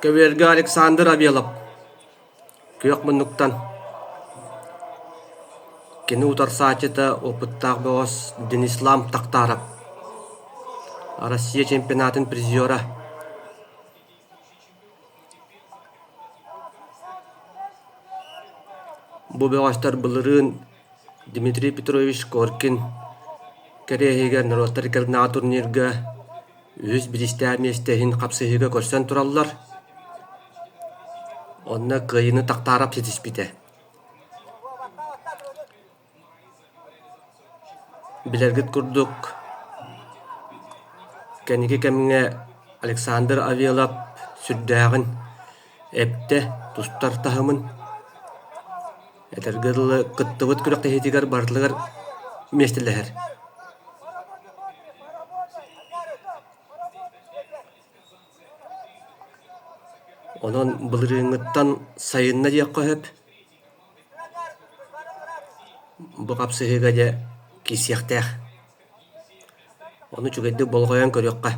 Көбүөргэ Александр Абелов күөх муннуктан кини утарсааччыта опыттаах бөҕөс Денислам Тактаров, Россия чемпионатын призера. Бу бөҕөстөр былырыын Дмитрий Петрович Коркин кэриэһигэр норуоттар иккардынааҕы турнирга үһүс бириистээх миэстэ иһин хапсыһыыга көрсөн тураллар. Онно кыайыыны Тахтаарап ситиспитэ. Билэргит курдук, кэнники кэмҥэ Александр Авелов сүрдээҕин эптэ, тустар таһымын, этэргэ дылы, кыттыбыт күрэхтэһиитигэр барытыгар миэстэлэһэр. Онон былырыыҥҥыттан сайынна диэххэ сөп. Бу хапсыһыыга дьэ киирсиэхтээх. Ону үчүгэйдик болҕойон көрүөххэ.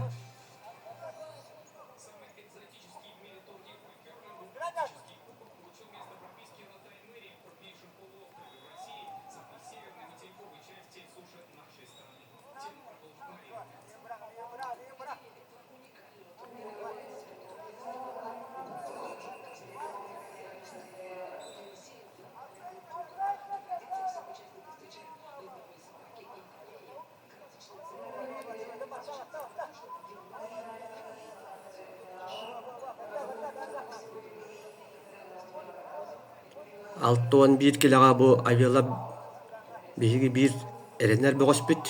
61 килэҕэ бу Авела биһиги биир эрэнэр бөҕөспүт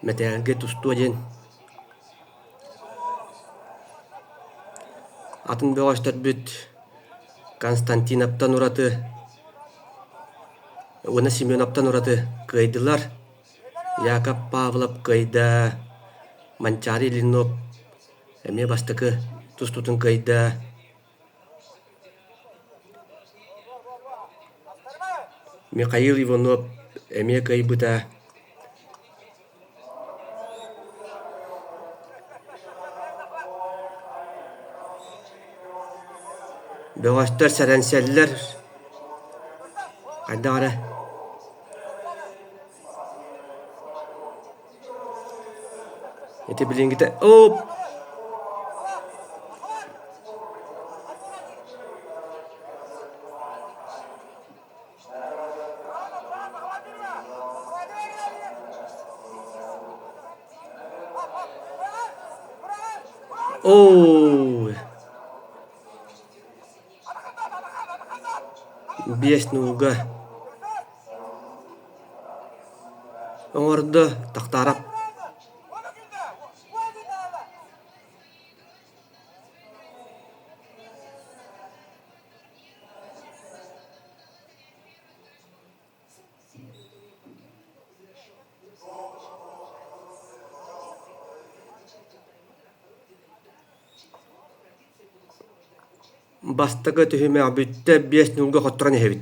мэтээлгэ тустуо диэн Атын бөҕөстөрбүт Константиновтан ураты уонна Семеновтан ураты кыайдылар. Яков Павлов кыайда, Манчаары Ильинов эмиэ бастакы тустуутун кыайда. Михаил Иванов эмиэ кыайбыта. Бөҕөстөр сэрэнсэллэр, хайдах эрэ Ити билиҥҥитэ оп Оо Биэс нууга оҥордо Тахтаарап. Бастакы түһүмэх бүттэ, 5-0 хотторон иһэбит.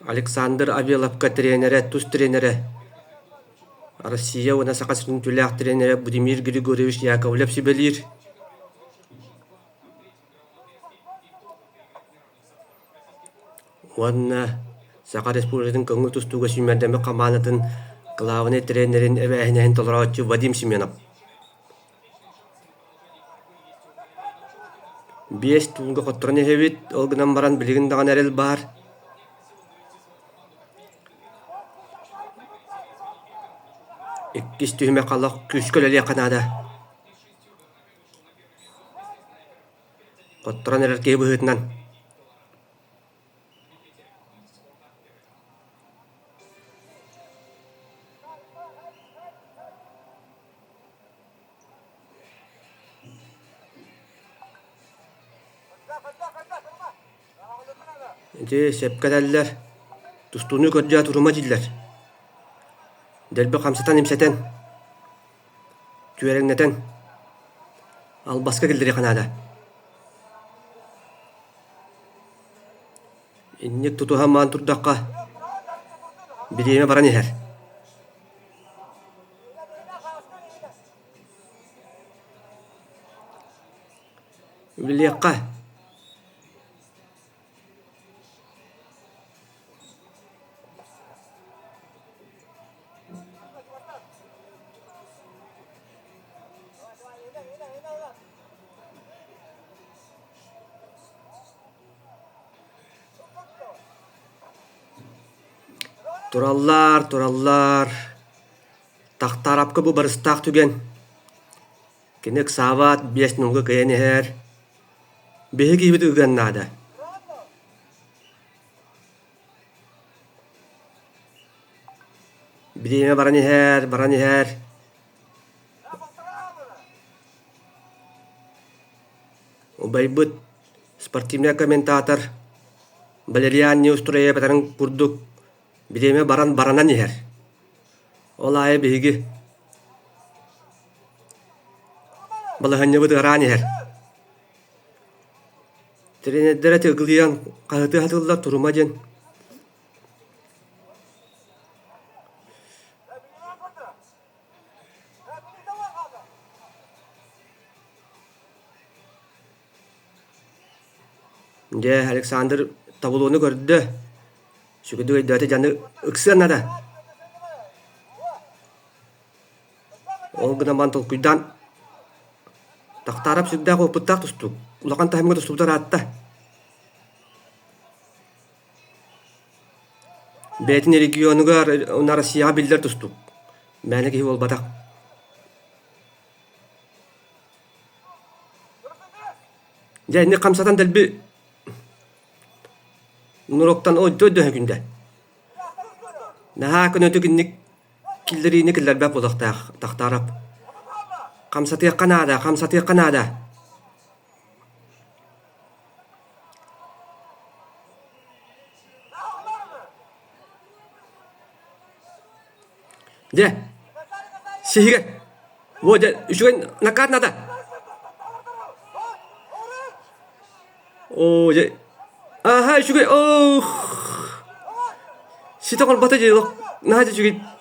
Александр Авеловка тренерэ, тус тренерэ, Россия уонна Саха сирин үтүөлээх тренерэ Будимир Григорьевич Яковлев сүбэлиир. Уонна Саха Республикатын көҥүл тустууга сүүмэрдэммит хамаандатын кылаабынай тренерин эбээһинэһин толорооччу Вадим Семенов. Биэс туулга хотторон иһэбит, ол гынан баран билигин даҕаны эрэл баар. Иккис түһүмэх олох күүскэ үлэлиэххэ наада. Хотторон эрэр киһи быһыытынан. Ити сөпкө этэллэр, тустууну көрдөө турума дииллэр. Дэлби хамсатан-имсэтэн, түөрэҥнэтэн, албаска киллэриэххэ наада. Инник тутуһан маан турдахха, бириэмэ баран иһэр. Үлэлиэххэ Тураллар, тураллар, Тахтаарапка бу барыстаах түгэн. Кини ыксаабат, 5 нолга кыайан иһэр. Биһиги киһибит ыгыан наада. Бириэмэ баран иһэр, баран иһэр. Убайбыт спортивнай комментатор Валериан Неустроевтарын курдук бириэмэ баран баранан иһэр. Ол аайы биһиги балаһыанньабыт ыараан иһэр. Тренердэрэ тыгылыйан хаһытыы хатыллар турума диэн. Дьэ, Александр таблону көрдө, сүгүдүк өйдөөтө дьаны ыксыан наада. Ол гынан баран толкуйдаан Тахтаарап сүрдээх опыттаах тустуук, улахан таһымҥа тустубута ыраатта. Бэйэтин регионугар уонна Россияҕа биллэр тустуук, мээнэ киһи буолбатах. Дьэ, инник хамсатан дэлби нуроктан ойдо өйдөһө күндэ. Наһаа көнөтүк инник киллэриини киллэрбэт буолуохтаах Тахтаарап. Хамсатыахха наада, хамсатыахха наада. Дьэ, сиһигэ. Во, дьэ, үчүгэй накат надо. Оо, дьэ. Аха, үчүгэй. Ох. Ситэ холбото дьэ, наһаа үчүгэй.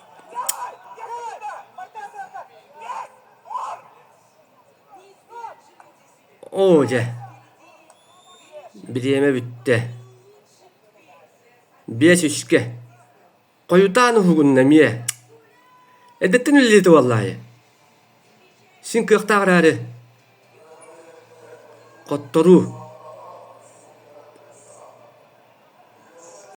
Оо, дьэ. Бириэмэ бүттэ. Биэс үскэ. Хойутаан уһугунна эмиэ. Эрдэттэн үлэлиэтэ буоллаайы. Син кыахтаах эрээри хотторуу.